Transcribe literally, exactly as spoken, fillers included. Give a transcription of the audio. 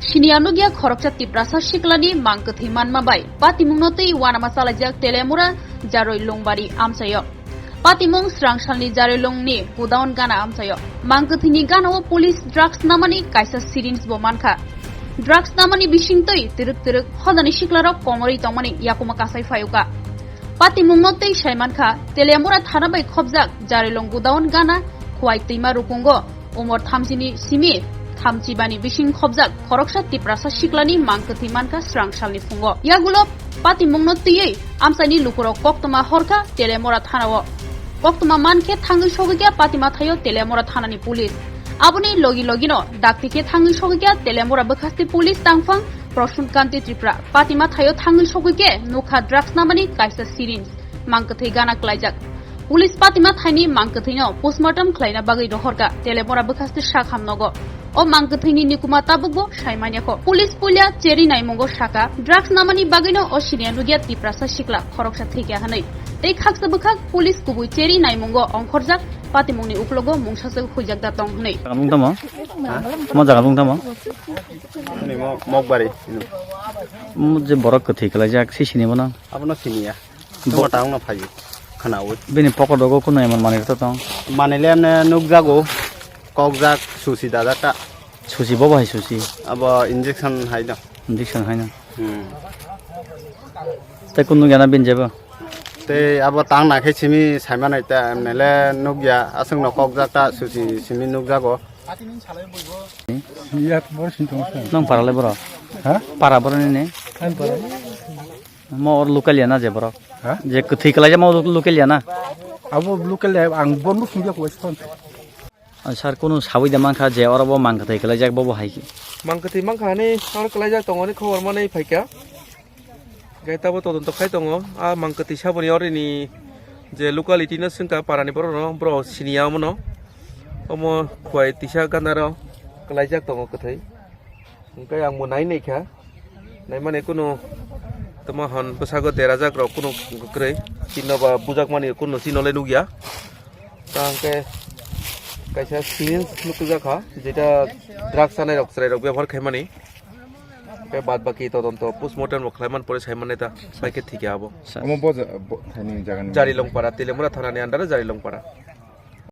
Siniya nukya khoroksa Tiprasa siklani mang kwthwi manma bai patimungno twi uanama chalaijak Telemura Jaroi Lungbari amchaio. Patimung srangsalni Jaroi Lungni godown gana amchaio. Mang kwthwini ganao police drugs namani kaisa syringe bo mankha. Drugs namani bisingtwi twrwk twrwk hodani siklarok komorwi tongmani yakuma kasai phaiuka. Patimungno tei saimankha, Telemura thana bai khobjak Jarilong godown gana Khwai twima rukungo umor thamchini simi thamchibani bising khobjak khoroksa Tiprasa siklani mang kwthwi mankha srangsalni phungo. Yagulo patimungno twiwi amchaini lukurok koktwma horkha Telemura thanao. Koktwma mankhe thangwi sogwikha Patimathaio Telemura thanani police. Aboni logi logino dakti khe thangwi sogwikha Telemura bwkhasti police tangphang Prosun Kanti Tripura. Patimathaio thangwi sogwikhe nukha drugs namani kaisa syringe, mang kwthwi gana klaijak. Police Patimathaini mang kwthwino postmortem khlaina bagwi rohorkha Telemura bwkhasti sak hamnogo. O mang kwthwini nikuma tabukbo saimanyakho. Police puila cheri naimungo saka, drugs namani bagwino o siniya nukya Tiprasa sikla khoroksa thwikha hwnwi. Tei khaksa bwkhak police kubui cheri naimungo ongkhorjak patimungni uklogo mungsaswk huijakda tong hwnwi. Jaga bung tamo? Mo jaga bung tamo? Ani mo Mokbari. Mo je borok kwthwi kalaijak, si sini bono? Abono siniya. Bo- Chuma taungno phaio, khwnaui. Bini pocket rogo kuno emon manwi rwtong? Manwile emne nukjago, kokjak, susi dajak ta. Susi bobo hai susi? Abo injection hai do. Injection hai no? Hmm. Tei kun nukya na bini jebo? Tei abo tang nakhe simi saimanai ta, emnele nukya, aswkno kokjak ta, susi simi nukjago. Yak bor sintong sa. Nong para le boro? Ha? Para boro ni ne? Ang para. Mo or local ya na je borok? Ha? Je kwthwi kalaijak mo local ya na? Abo local ya, ang bo nuk sungya ko ston. Ah, sir, kunu sawi da mankha je oro bo mang kwthwi kalaijak bo bo hai ki? Mang kwthwi mankha ani oro kalaijak tongo ni khobor manwi phaikha. Gai tabo todonto khai tongo. A mang kwthwi saboni orini je locality no swngkha parani borok no, borok siniya omono. Omo khwai tisa gana ro kalaijak tongo kwthwi. Hwnkhe ang bo nai naikha, naimani kunu tamo hwn bwsago derajak rok kunu kwrwi, chino ba bujakmani kunu chino le nukya. Ta hwnkhe kaisa syringe nukjakha, jeta drugs sanai rok chwrai rok byabohar khaimani. Hwnkhe baad baki todonto postmortem rok khlaiman pore saimanai ta, bai khe thikya abo. Omo bo ja-, bo-, thani jagani. Jarilongpara, Telemura thanani under o Jarilongpara.